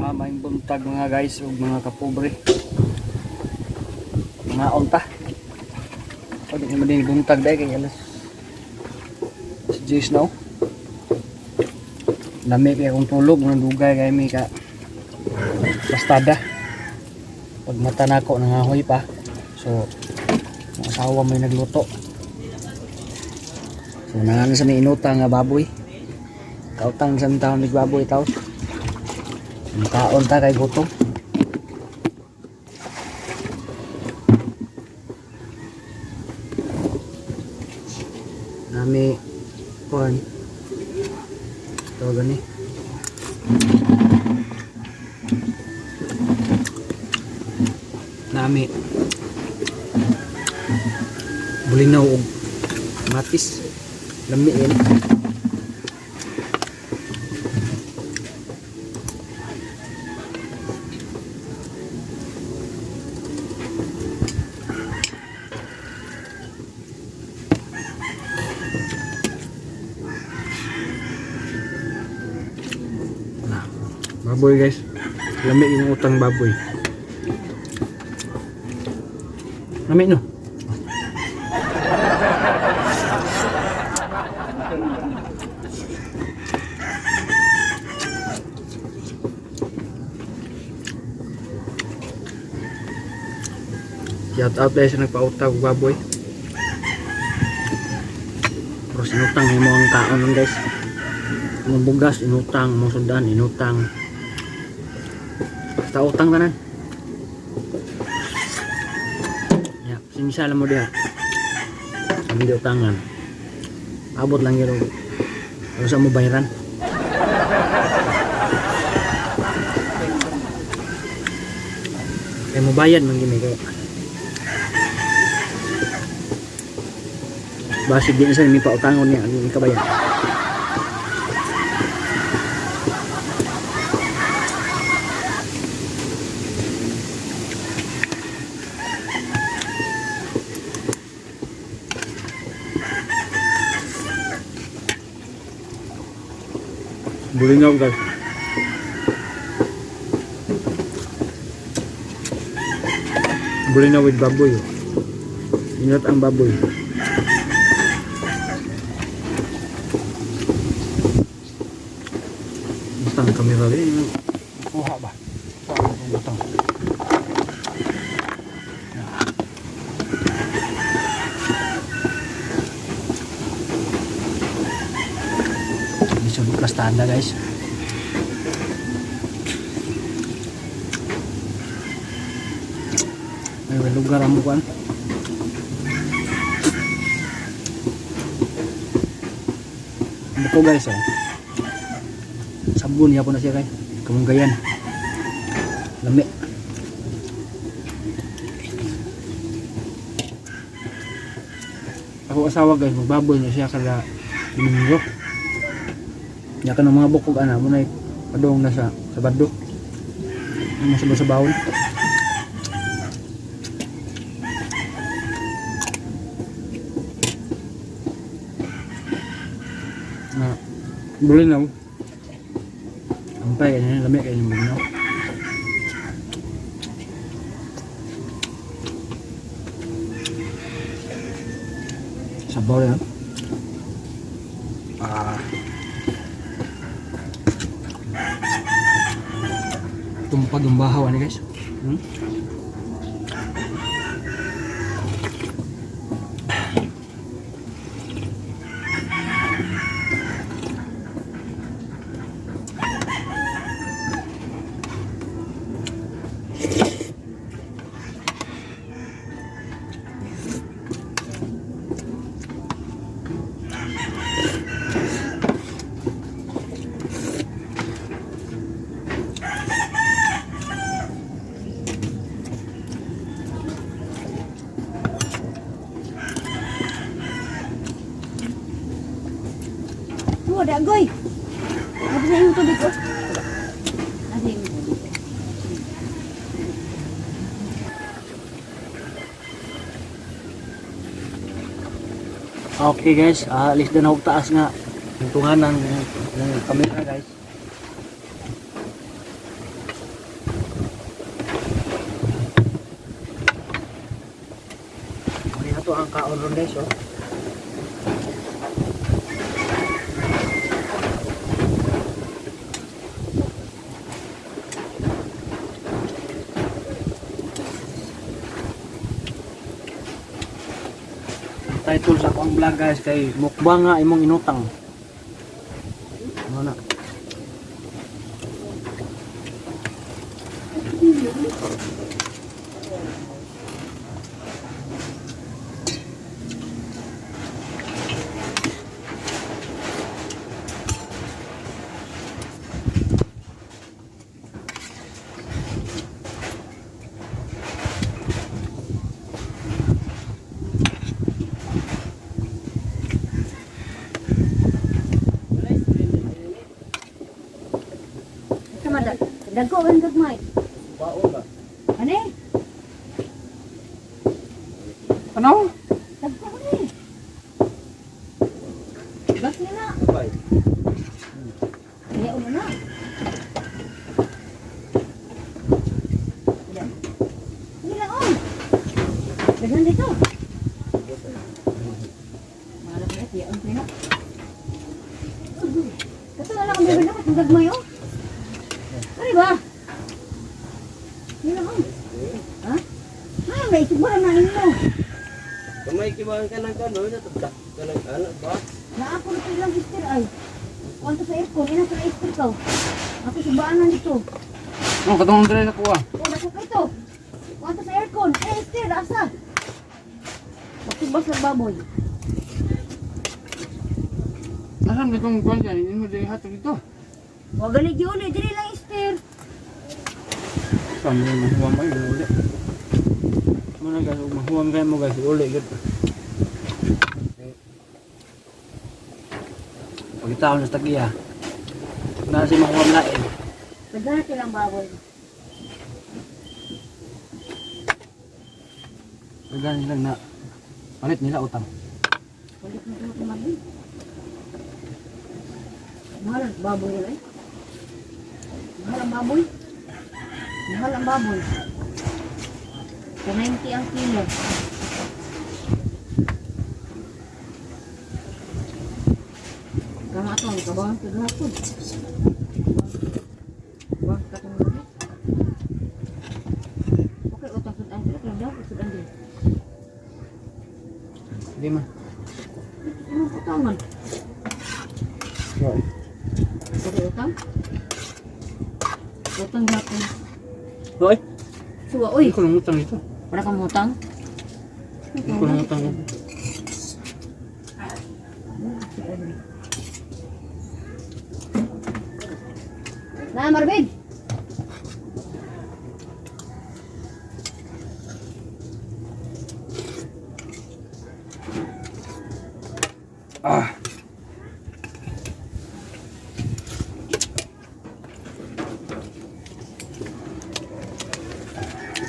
Maayong buntag, mga guys ug mga kapobre. Mga unta. O, di naman din buntag dahil kay alas 10 na, oh. Lami kay akong tulog, mga dugay kay mi ka pastada. Pag mata nako nangahoy pa. So, ang asawa may nagluto. So, nangan sa may inutang nga baboy. Kautang sa taon mig baboy taon. Kaon ta kay gutom. Nami kuan. Tawag gani. Nami bulinaw og matis. Lami yan. Baboy, guys. Lami yung utang baboy. Lami, no? Shout out guys sa nagpautang og baboy. Pero inutang mo ang kaon nun, guys. Mga bugas inutang, mga sudan inutang. Basta utang tanan. Ya, sinsya lang mo diha. Ang di utangan. Abot lang yun. Ano sa mo bayaran? Kaya mo bayad man gini kay. Basig din sa may pautangon niya, ano yung kabayan. Bulinaw, guys. Bulinaw with baboy, oh. Inat ang baboy. Butang kamera rin. Kuha ba? Kuha ang butang. Medyo plastada, guys. May lugar ang kuan. Buko, guys, oh. Sabon niya po na siya kay. Kamunggayan. Lami. Ako asawa, guys, magbaboy na siya kada Domingo. Ya ka ng mga bukog ana mo na Padong na sa Sabado. Ano sa sa bawon. Na bulinaw. Ampay kay lami kay mo, no. Sabaw yan. Ah. Tumpag yung bahaw ani, guys. Wala, goy. Sabi sa iyong tubig ko. Nasa iyong tubig. Okay guys, alis na og taas nga yung tunganan ng camera, guys. Ang kaon ron, guys, oh. Ang title sa akong vlog, guys, kay Mukbang nga imong inutang. Ano na? Sama da. Dagko ang gagmay. Baon ba? Ano? Ano? Dagko ni. Bas na. Bay. Kaya ulo na. Yan. Hindi lang, oh. Daghan dito. Mahalap na, tiya, ang pina. Kato na lang ang bibig na, katong gagmay, oh. Ano ba? Hindi lang, oh. Ha? Ay, may isip na inyo. Kamay kibahan ka ng gano'n, natagdak ka ng anak ba? Naako na ilang sister ay. Kwanto sa aircon, ina sa sister ko. Ako subaanan dito. Oh, katong dre sa kuha. O, dako ka ito. Kwanto sa aircon. Eh, sister, asa? Pagtubas ng baboy. Nasaan ditong kuha dyan? Hindi mo dili hatag dito. Wa gali gyud eh, dili lang sister. Saan mo mahuwam ay uli. Muna guys, ug mahuwam kayo mo, guys, uli gud. Pagitaon sa tagiya. Na si mahuwam lain. Daghan na lang baboy. Daghan lang na palit nila utang. Balik na ito baboy. Mahal ang baboy nila eh. Mahal ang baboy. Mahal ang baboy. 90 ang kilo. Kama ito, ang kabahan kagahapon. Kabahan ka itong gabi. Okay, utang sudan sila. Kaya daw, sudan din. Hindi man. Anong utangan? Okay, utang? Utang gapon. Hoy, Suwa, uy. hindi ko nang utang dito. Wala kang utang? Hindi ko nang utang. Na, Marvin! Ah.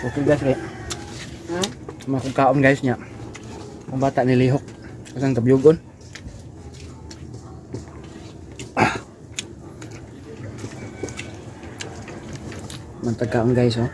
Okay guys, kay Ha? mga kong kaon, guys, niya. Ang bata nilihok. Kasang tabyugon. Ah. Mantag kaon, guys, oh.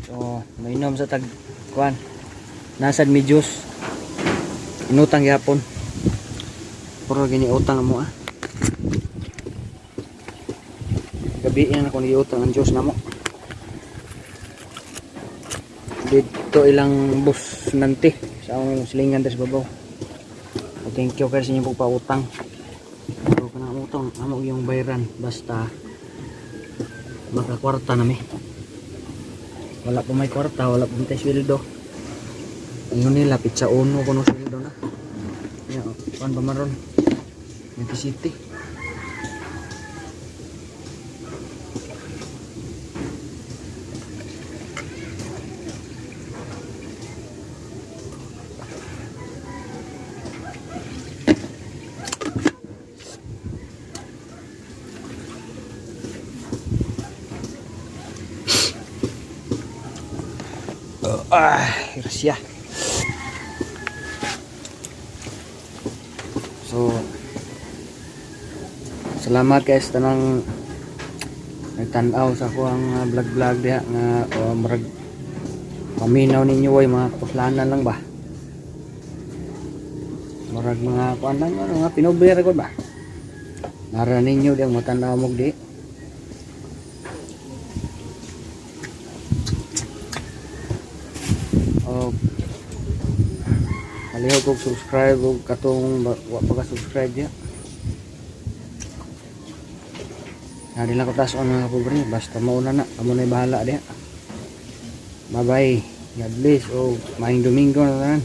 So, mainom sa tag kuan. Nasad mi juice. Inutang gyapon. Puro gini utang mo ah. Gabi na ako ni utang ang juice namo. Dito ilang bus nanti sa akong silingan des babaw. So, thank you kayo sa inyong pagpautang. Pero kanang utang amo yung bayaran basta makakwarta nami. Wala pa may kwarta, wala pa may sweldo. Ingon nila pizza uno kuno sweldo na. Ya, kuan pa man ron. City. Ah, siya. So, salamat guys tanang nagtan-aw sa ako ang vlog-vlog diha nga murag paminaw ninyo oy, mga kapuslanan lang ba. Murag mga kuan lang ano, mga pinobre ra gud ba. Nara ninyo diyang matan-aw mo di. Og palihog og subscribe og katong wa pa ka subscribe diha. Nari lang ko taas on, mga kapobre, basta mauna na, kamo na'y bahala diha. Bye bye. God bless o maayong Domingo na tanan.